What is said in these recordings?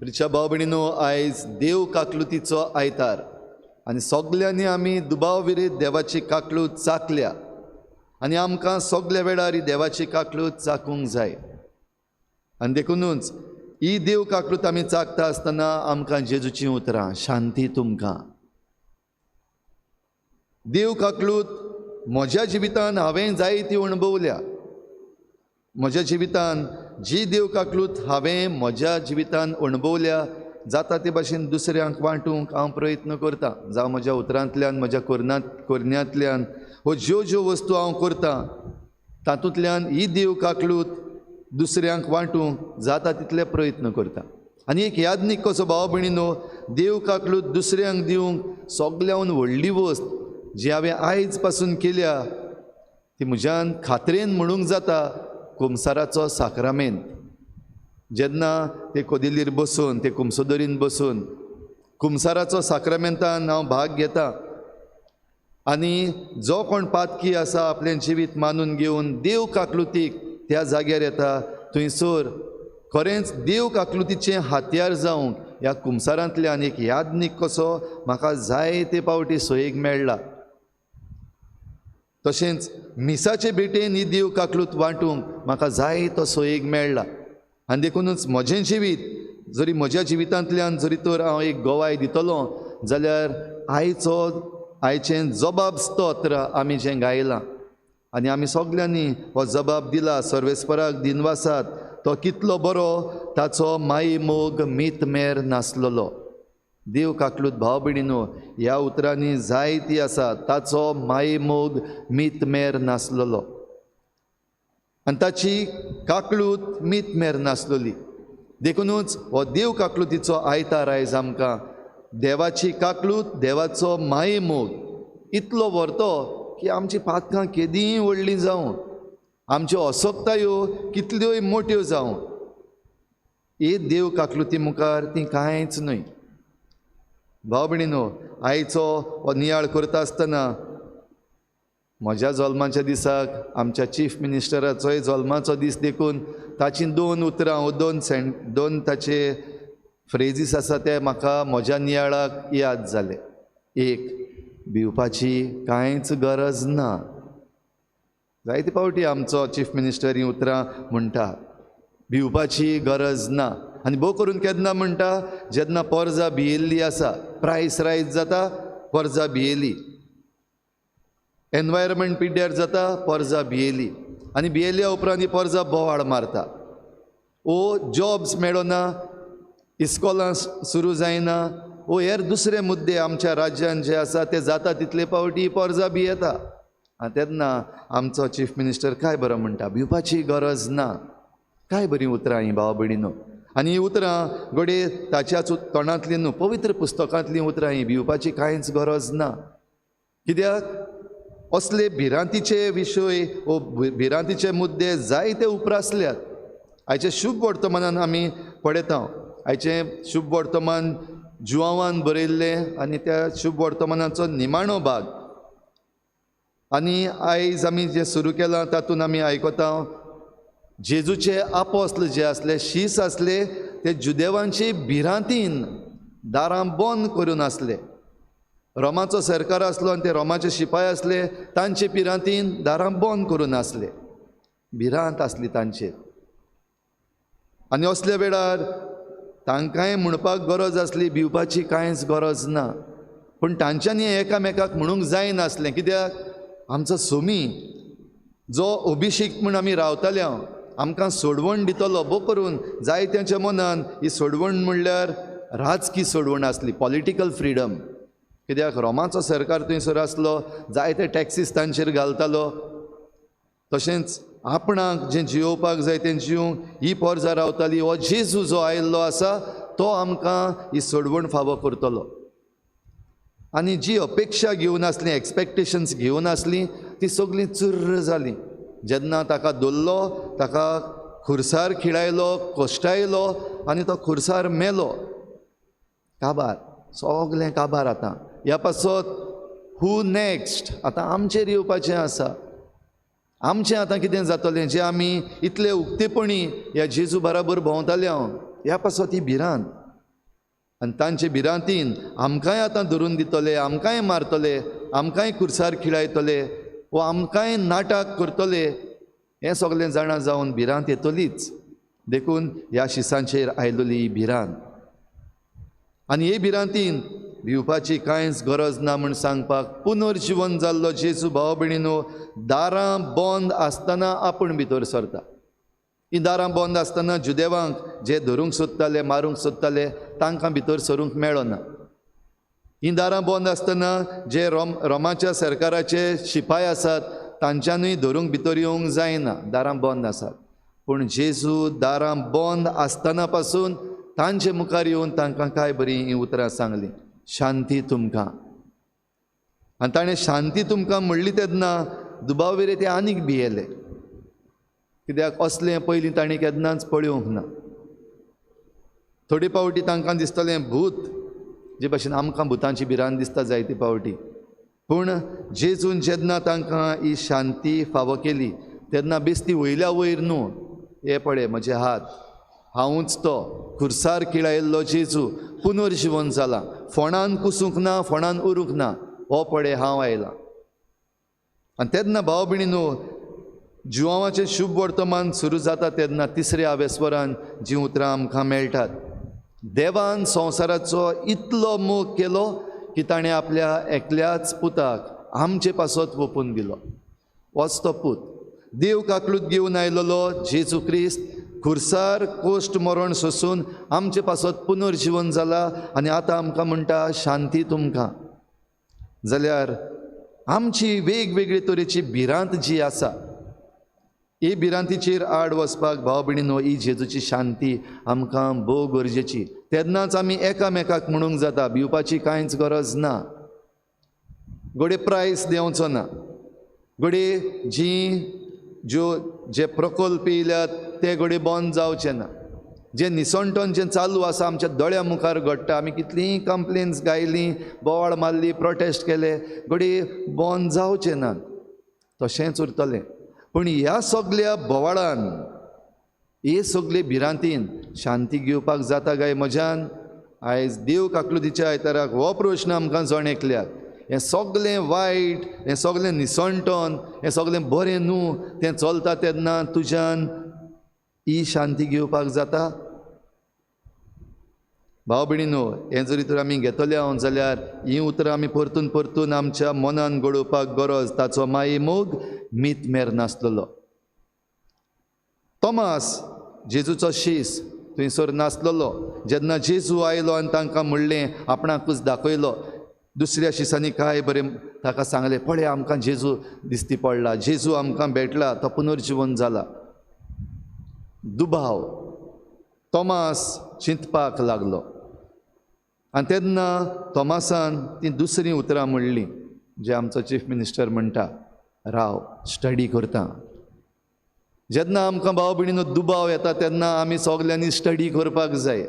प्रिच्या भाव भयणीनो, आयज देव काकलुतीचो आयतार आनी सगल्यांनी आमी दुबाव विरीत देवाची काकलूत चाकल्या आनी आमकां सगल्या वेळार ही देवाची काकलूत चाकूंक जाय. आनी देखुनूच ही देव काकलूत आमी चाकता आसतना आमकां जेजूचीं उतरां, शांती तुमकां. देव काकलूत म्हज्या जिवितान हांवें जायती अणभवल्या. म्हज्या जिवितान जी देव काकलूत हांवें म्हज्या जिवितान अणभवल्या जाता ते भाशेन दुसऱ्यांक वांटूंक हांव प्रयत्न करतां. जावं म्हज्या उतरांतल्यान, म्हज्या करण्यांतल्यान हो ज्यो ज्यो वस्तू हांव करतां तातूंतल्यान ही देव काकलूत दुसऱ्यांक वांटूंक जाता तितले प्रयत्न करता. आनी एक यादनीक कसो भाव भयणीनो, देव काकलूत दुसऱ्यांक दिवंक सगल्याहून व्हडली वस्त जी हांवें आयज पासून केल्या ती म्हज्यान खात्रेन म्हणूंक जाता कुमसाराचो साक्रामेंत. जेन्ना ते कदेलीर बसून, ते कुमसोदरीन बसून कुमसाराचो साक्रामेंतान हांव भाग घेता आनी जो कोण पातकी आसा आपलें जिवीत मानून घेवन देव काकलुतीक त्या जाग्यार येता, थंयसर खरेंच देव काकलुतीचें हातयार जावंक ह्या कुमसारांतल्यान एक यादनीक कसो म्हाका जायते पावटी सोयेक मेळ्ळा. तशेंच मिसाचे भेटेन ही देव काकलूत वांटूंक म्हाका जाय तो सोयेक मेळ्ळा. आनी देखुनूच म्हजें जिवीत जरी म्हज्या जिवितांतल्यान जरी तर हांव एक गवाय दितलो जाल्यार आयचें जबाब स्तोत्र आमी जें गायलां आनी आमी सगल्यांनी हो जबाब दिला सर्वेस्पराक दिनवासात, तो कितलो बरो, ताचो माई मोग मीत मेर नासलेलो. देव काकलूत भाव भयणीनो ह्या उतरांनी जायती आसा, ताचो माई मोग मीत मेर नासलेलो आनी ताची काकलूत मीत मेर नासलेली. देखुनूच हो देव काकलुतीचो आयतार आयज आमकां देवाची काकलूत, देवाचो माये मोग इतलो व्हरतो की आमची पातकां केदींय व्हडलीं जावं, आमच्यो असक्तायो कितल्योय मोट्यो जावं, हे देव काकलुती मुखार ती कांयच न्हय. भाव भयणीनो, आयचो हो नियाळ करता आसतना म्हज्या जल्माच्या दिसाक आमच्या चीफ मिनिस्टराचोय जल्माचो दीस देखून ताची दोन उतरां वो दोन ताचे फ्रेजीस आसा ते म्हाका म्हज्या नियाळाक याद जाले. एक, भिवपाची कांयच गरज ना. जायते पावटी आमचो चीफ मिनिस्टर ही उतरां म्हणटा, भिवपाची गरज ना. आनी भोव करून केन्ना म्हणटा, जेन्ना पोरजा भियेल्ली आसा, प्रायस रायज जाता, पोरजा भियेली, एनवायरमेंट पिड्ड्यार जाता, पोरजा भियेली, आनी भियेल्या उपरांत ही पोरजा बोवाळ मारता. ओ जॉब्स मेळना, इस्कॉलां सुरू जायना, ओ हेर दुसरे मुद्दे आमच्या राज्यान जे आसा ते जाता तितले पावटी पोरजा भियेता. आनी तेन्ना आमचो चीफ मिनिस्टर काय बरो म्हणटा, भिवपाची गरज ना. काय बरीं उतरां हीं भाव भयणीनो. आनी हीं उतरां घडये ताच्याच तोंडांतलीं न्हू, पवित्र पुस्तकांतलीं उतरां हीं, भिवपाची कांयच गरज ना. कित्याक असले भिरांतीचे विशय वो भिरांतीचे मुद्दे जायते उप्रासल्यात. आयचे शुभ वर्तमानान आमी पळयता, आयचें शुभ वर्तमान जुआवान बरयल्लें आनी त्या शुभ वर्तमानाचो निमाणो भाग आनी आयज आमी जें सुरू केलां तातूंत आमी आयकता जेजूचे आपोस्ल जे आसले, शीस आसले, ते जुदेवांची भिरांतीन दारां बंद करून आसले. रोमाचो सरकार आसलो आनी ते रोमाचे शिपाय आसले, तांचे भिरांतीन दारां बंद करून आसले, भिरांत आसली तांचेर. आनी असल्या वेळार तांकांय म्हणपाक गरज आसली, भिवपाची कांयच गरज ना. पूण तांच्यांनी एकामेकाक म्हणूंक जायनासलें, कित्याक आमचो सोमी जो अभिषेक म्हूण आमी रावताले, आमकां सोडवण दितलो. भोव करून जायत्यांच्या मनान ही सोडवण म्हणल्यार राजकी सोडवण आसली, पॉलिटिकल फ्रिडम. कित्याक रोमाचो सरकार थंयसर आसलो, जायते टॅक्सीस तांचेर घालतालो. तशेंच आपणाक जें जियोवपाक जाय तें जिवंक ही पोरजा रावताली. हो जेजू जो आयिल्लो आसा तो आमकां ही सोडवण फावो करतलो. आनी जी अपेक्षा घेवन आसली, एक्सपेक्टेशन्स घेवन आसली, ती सगळीं चुर्र जाली जेन्ना ताका धरलो, ताका खुर्सार खिळायलो, कश्टायलो आनी तो खुर्सार मेलो. काबार, सगलें काबार. आतां ह्या पासत हू नॅक्स्ट, आतां आमचेर येवपाचें आसा. आमचें आतां कितें जातलें, जें आमी इतले उक्तेपणी ह्या जेजू बराबर भोंवताले हांव, ह्या पासत ही भिरांत. आनी तांचे भिरांतीन आमकांय आतां धरून दितले, आमकांय मारतले, आमकांय कुर्सार खिळायतले वो आमकांय नाटक करतले, हें सगळें जाणा जावन भिरांत येतलीच. देखून ह्या शिसांचेर आयलोली ही भिरांत. आनी हे भिरांतीन भिवपाची कांयच गरज ना म्हूण सांगपाक पुनर्जिवन जाल्लो जेजू भाव भयणीनो दारां बंद आसतना आपूण भितर सरता. ही दारां बंद आसतना जुदेवांक जे धरूंक सोदताले, मारूंक सोदताले, तांकां भितर सरूंक मेळना. ही दारां बंद आसतना जे रोमाच्या सरकाराचे शिपाय आसात तांच्यानूय धरूंक भितर येवंक जायना, दारां बंद आसात. पूण जेजू दारां बंद आसतना पासून तांचे मुखार येवन तांकां काय बरीं हीं उतरां सांगलीं, शांती तुमकां. आनी ताणें शांती तुमकां म्हणली तेन्ना दुबावेरे ते आनीक भियेले, कित्याक असलें पयलीं तांणी केन्नाच पळोवंक ना. थोडे फावटी तांकां दिसतलें भूत, जे भाशेन आमकां भुतांची भिरांत दिसता जायते फावटी. पूण जेजून जेन्ना तांकां ही शांती फावो केली तेन्ना बेस्ती वयल्या वयर न्हू, हे पळय म्हजे हात, हांवूच तो खुर्सार किळायल्लो जेजू पुनर्जिवन जाला, फोंडान कुसूंक ना, फोंडान उरूंक ना, हो पळय हांव आयला. आनी तेन्ना भाव भयणीनो जुवांवाचें शुभ वर्तमान सुरू जाता तेन्ना तिसऱ्या आवेस्वरान जीं उतरां आमकां मेळटात, देवान संवसाराचो इतलो मोग केलो की ताणें आपल्या एकल्याच पुताक आमचे पासत ओंपून दिलो. होच तो पूत देव काकलूत घेवन आयलोलो जेजू क्रिस्त खुर्सार कोश्ट मरण सोसून आमचे पासत पुनर्जिवन जाला आनी आतां आमकां म्हणटा शांती तुमकां. जाल्यार आमची वेगवेगळे तरेची भिरांत जी आसा, ही भिरांतीचेर आड वचपाक भाव भयणीनो ही जेजूची शांती आमकां भोव गरजेची. तेन्नाच आमी एकामेकाक म्हणूंक जाता भिवपाची कांयच गरज ना, घडये प्रायस देंवचो ना, घडये जी ज्यो जे प्रकल्प येयल्यात ते घडये बंद जावचे ना, जे निसणटन जें चालू आसा आमच्या दोळ्या मुखार घडटा, आमी कितलींय कंप्लेन्स गायली, बोवाळ मारली, प्रोटेस्ट केले, घडये बंद जावचे नात, तशेंच उरतलें. पूण ह्या सगल्या बोवाळान, हे सगळे भिरांतीन शांती घेवपाक जाता काय म्हज्यान? आयज देव काकलुतीच्या आयताराक हो प्रश्न आमकां जण एकल्याक, हें सगळें वायट, हें सगळें निसणटन, हें सगळें बरें न्हू, तें चलता तेन्ना तुज्यान ही शांती घेवपाक जाता? भाव भयणीनो हें जरी तर आमी घेतले हांव जाल्यार हीं उतरां आमी परतून परतून आमच्या मनान घडोवपाक गरज. ताचो माई मोग मीत मेर नासलेलो. तोमास जेजूचो शीस थंयसर नासलेलो. जेन्ना जेजू आयलो आनी तांकां म्हणलें, आपणाकूच दाखयलो, दुसऱ्या शिसांनी काय बरें ताका सांगलें, पळय आमकां जेजू दिसती पडला, जेजू आमकां भेटला, तो पुनर्जिवन जाला. दुबाव तोमास चिंतपाक लागलो आनी तेन्ना तोमासान तीं दुसरीं उतरां म्हणलीं जे आमचो चीफ मिनिस्टर म्हणटा, राव स्टडी करता. जेन्ना आमकां भाव भयणीनो दुबाव येता तेन्ना आमी सगल्यांनी स्टडी करपाक जाय.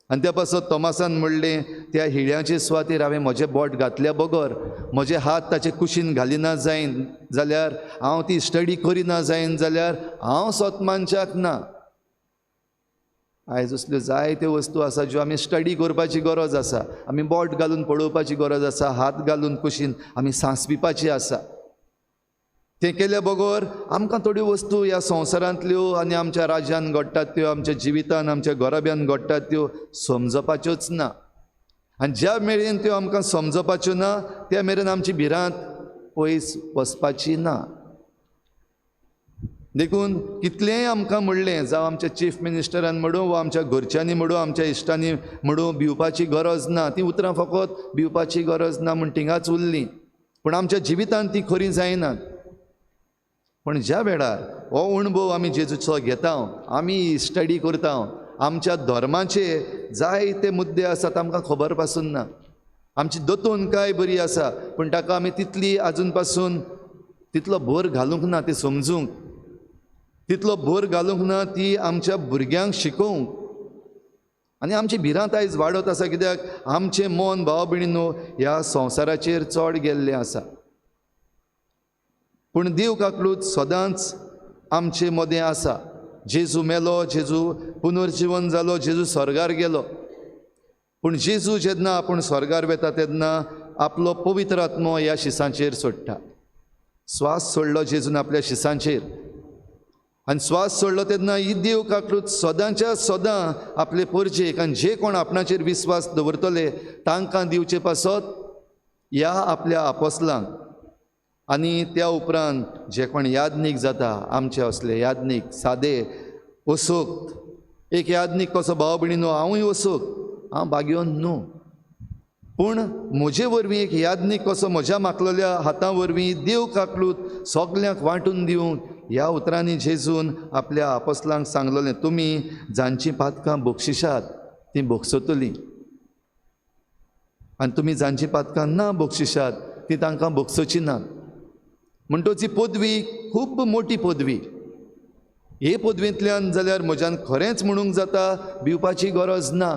आनी त्या पासत तोमासान म्हणलें, त्या हिळ्याचे सुवातेर हांवें म्हजें बोट घातल्या बगर, म्हजे हात ताचे कुशीन घालिना जायन जाल्यार, हांव ती स्टडी करिना जायन जाल्यार हांव स्वत मानच्याक ना. आयज असल्यो जायत्यो वस्तू आसा ज्यो आमी स्टडी करपाची गरज आसा, आमी बोट घालून पळोवपाची गरज आसा, हात घालून कुशीन आमी सांसपिपाची आसा. तें केल्या बगर आमकां थोड्यो वस्तू ह्या संवसारांतल्यो आनी आमच्या राज्यान घडटात त्यो, आमच्या जिवितान, आमच्या घराब्यान घडटात त्यो समजपाच्योच ना. आनी ज्या मेरेन त्यो आमकां समजपाच्यो ना त्या मेरेन आमची भिरांत पयस वचपाची ना. देखून कितलेंय आमकां म्हणलें, जावं आमच्या चीफ मिनिस्टरान म्हणूं वा आमच्या घरच्यांनी म्हणूं, आमच्या इश्टांनी म्हणूं, भिवपाची गरज ना. तीं उतरां फकत भिवपाची गरज ना म्हूण थिंगाच उरलीं, पूण आमच्या जिवितांत ती खरी जायनात. पूण ज्या वेळार हो अणभव आमी जेजूचो घेता, आमी स्टडी करता, आमच्या धर्माचे जायते मुद्दे आसात आमकां खबर पासून ना. आमची दोतोन काय बरी आसा पूण ताका आमी तितली आजून पासून तितलो भर घालूंक ना, ती समजूंक तितलो भर घालूंक ना, ती आमच्या भुरग्यांक शिकोवंक. आनी आमची भिरांत आयज वाडत आसा, कित्याक आमचें मन भाव भयणीनो ह्या संवसाराचेर चड गेल्लें आसा. पूण देव काकलूत सदांच आमचे मदें आसा. जेजू मेलो, जेजू पुनर्जिवन जालो, जेजू स्वर्गार गेलो, पूण जेजू जेन्ना आपूण स्वर्गार वेता तेन्ना आपलो पवित्र आत्मो ह्या शिसांचेर सोडटा. स्वास सोडलो जेजून आपल्या शिसांचेर आनी स्वास सोडलो तेन्ना ही देव काकलूत सदांच्या सदां आपले परजेक आनी जे कोण आपणाचेर विस्वास दवरतले तांकां दिवचे पासत ह्या आपल्या आपोसलांक आनी त्या उपरांत जे कोण याज्ञीक जाता, आमचे असले याज्ञीक सादे असोक्त, एक याज्ञीक कसो भाव भयणीनो, हांवूय असोक्त, हांव भाग्योन न्हू, पूण म्हजे वरवीं एक याज्ञीक कसो म्हज्या मागलेल्या हाता वरवीं देव काकलूत सगल्यांक वांटून दिवंक ह्या उतरांनी जेजून आपल्या आपोसलांक सांगलेलें, तुमी जांचीं पातकां बक्षिशात तीं बक्षतलीं आनी तुमी जांचीं पातकां ना बक्षिशात तीं तांकां बक्षोची नात. म्हणटच ही पदवी खूब मोटी पदवी. हे पदवेंतल्यान जाल्यार म्हज्यान खरेंच म्हणूंक जाता भिवपाची गरज ना.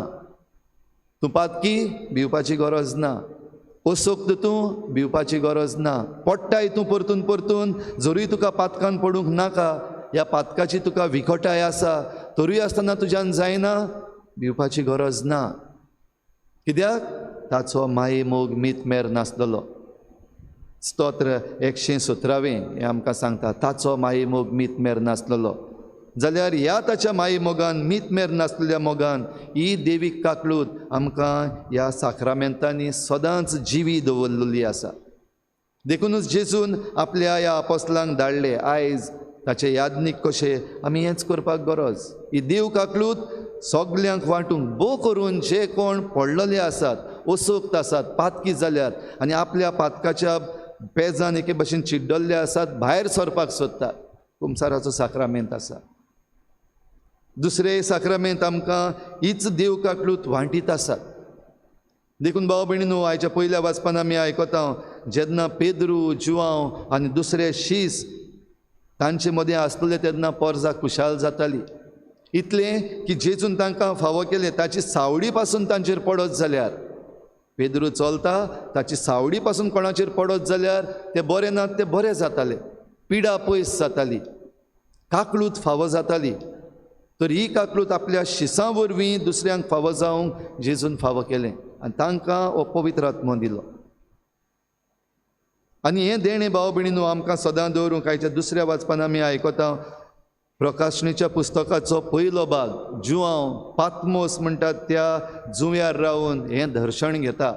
तूं पातकी, भिवपाची गरज ना. असोक्त तूं, भिवपाची गरज ना. पडटाय तूं परतून परतून, जरूय तुका पातकान पडूंक नाका, ह्या पातकाची तुका विखटाय आसा, तरूय आसतना तुज्यान जायना, भिवपाची गरज ना. कित्याक? ताचो माये मोग मीत मेर नासलेलो. स्तोत्र 117 हें आमकां सांगता, ताचो माये मोग मीत मेर नासलेलो. जाल्यार ह्या ताच्या माये मोगान, मीत मेर नासलेल्या मोगान ही देवीक काकलूत आमकां ह्या साक्रामेंतांनी सदांच जिवी दवरलेली आसा. देखुनूच जेजून आपल्या ह्या आपोसलांक धाडले. आयज ताचे याज्ञीक कशे आमी हेंच करपाक गरज. ही देव काकलूत सगल्यांक वांटूंक, भोव करून जे कोण पडलेले आसात, असोक्त आसात, पातकी जाल्यात आनी आपल्या पातकाच्या पेजान एके भशेन चिड्डल्ले आसात, भायर सरपाक सोदतात, कुमसाराचो साक्रामेंत आसा. दुसरें साक्रामेंत आमकां हीच देव काकलूत वांटीत आसात. देखून भाव भयणीनो, आयच्या पयल्या वाचपान आमी आयकता जेन्ना पेद्रू, जुआंव आनी दुसरे शीस तांचे मदें आसतले तेन्ना पोरजा खुशाल जाताली. इतलें की जेजून तांकां फावो केलें, ताची सावडी पासून तांचेर पडत जाल्यार, पेद्रू चलता ताची सावडी पासून कोणाचेर पडत जाल्यार ते बरे नात ते बरे जाताले, पिडा पयस जाताली, काकलूत फावो जाताली. तर ही काकलूत आपल्या शिसां वरवीं दुसऱ्यांक फावो जावंक जेजून फावो केलें आनी तांकां हो पवित्र आत्मो दिलो. आनी हें देणें भाव भयणीनो आमकां सदां दवरूंक आयच्या दुसऱ्या वाचपान आमी आयकता प्रकाशणीच्या पुस्तकाचो पयलो भाग, जुआंव पातमोस म्हणटात त्या जुंव्यार रावन हें दर्शन घेता.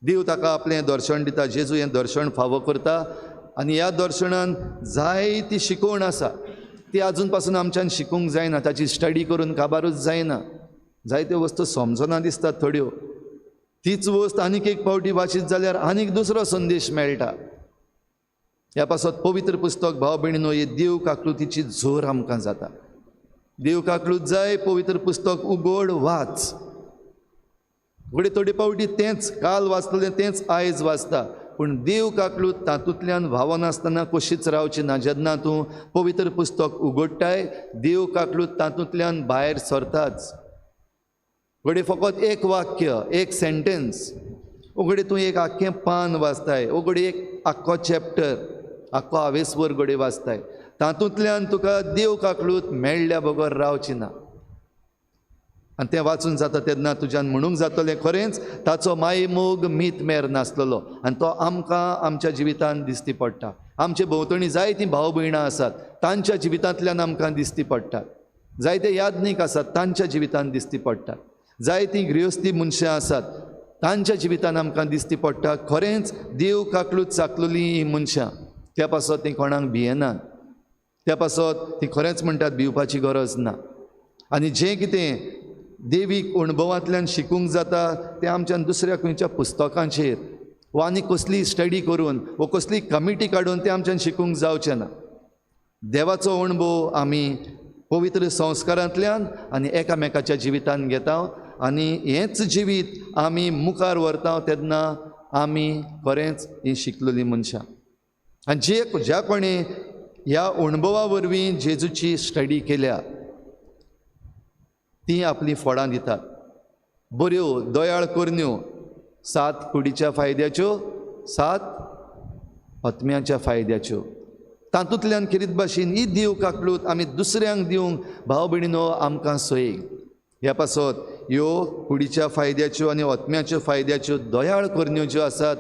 देव ताका आपलें दर्शन दिता, जेजू हें दर्शन फावो करता आनी ह्या दर्शनान जायती शिकवण आसा, ती आजून पासून आमच्यान शिकूंक जायना, ताची स्टडी करून काबारूच जायना, जायत्यो वस्तू समजना दिसतात थोड्यो. तीच वस्त आनीक एक फावटी वाचीत जाल्यार आनीक दुसरो संदेश मेळटा. ह्या पासत पवित्र पुस्तक भाव भयणीनो ही देव काकलुतीची जोर आमकां जाता. देव काकलूत जाय, पवित्र पुस्तक उगड वाच. घडये थोडे फावटी तेंच काल वाचतलें तेंच आयज वाचता, पूण देव काकलूत तातूंतल्यान व्हांवनासतना कशीच रावची ना. जेन्ना तूं पवित्र पुस्तक उगडटाय देव काकलूत तातूंतल्यान भायर सरताच. घडये फकत एक वाक्य, एक सेंटेन्स, घडये तूं एक आख्खें पान वाचताय, घडये एक आख्खो चॅप्टर, आख्खो आवेसवर घडये वाचताय, तातूंतल्यान तुका देव काकलूत मेळ्ळ्या बगर रावची ना. आनी तें वाचून जाता तेन्ना तुज्यान म्हणूंक जातलें खरेंच ताचो माये मोग मीत मेर नासलेलो आनी तो आमकां आमच्या जिवितांत दिसती पडटा. आमचे भोंवतणी जायतीं भाव भयणां आसात, तांच्या जिवितांतल्यान आमकां दिसती पडटात. जायते याज्ञीक आसात, तांच्या जिवितांत दिसती पडटात. जायतीं गृहस्थी मनशां आसात, तांच्या जिवितांत आमकां दिसती पडटा. खरेंच देव काकलूत चाकलेलीं हीं मनशां, त्या पासत तीं कोणाक भियेनात, त्या पासत तीं खरेंच म्हणटात भिवपाची गरज ना. आनी जें कितें देवीक अणभवांतल्यान शिकूंक जाता तें आमच्यान दुसऱ्या खंयच्या पुस्तकांचेर वा आनी कसली स्टडी करून वा कसली कमिटी काडून तें आमच्यान शिकूंक जावचें ना. देवाचो अणभव आमी पवित्र संस्कारांतल्यान आनी एकामेकाच्या जिवितांत घेता आनी हेंच जिवीत आमी मुखार व्हरता तेन्ना आमी खरेंच हीं शिकलेलीं मनशां. आनी जे ज्या कोणें ह्या अणभवा वरवीं जेजूची स्टडी केल्या तीं आपलीं फळां दितात, बऱ्यो दयाळ करण्यो, 7 कुडीच्या फायद्याच्यो, 7 आत्म्याच्या फायद्याच्यो. तातूंतल्यान खेरीत भाशेन ही देव काकलूत आमी दुसऱ्यांक दिवंक भाव भयणीनो आमकां सोयीक. ह्या पासत ह्यो कुडीच्या फायद्याच्यो आनी आत्म्याच्यो फायद्याच्यो दयाळ करण्यो ज्यो आसात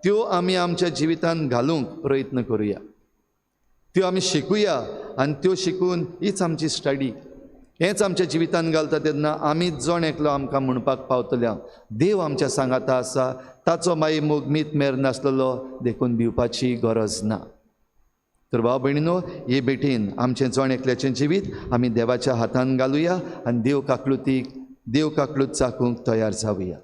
त्यो आमी आमच्या जिवितांत घालूंक प्रयत्न करुया, त्यो आमी शिकुया आनी त्यो शिकून हीच आमची स्टडी, हेंच आमच्या जिवितांत घालता तेन्ना आमी जण एकलो आमकां म्हणपाक पावतले, देव आमच्या सांगाता आसा, ताचो मागीर मोग मीत मेर नासलेलो, देखून भिवपाची गरज ना. तर भाव भयणीनो, हे भेटीन आमचें जण एकल्याचें जिवीत आमी देवाच्या हातान घालुया आनी देव काकलुतीक, देव काकलूत चाकूंक तयार जावया.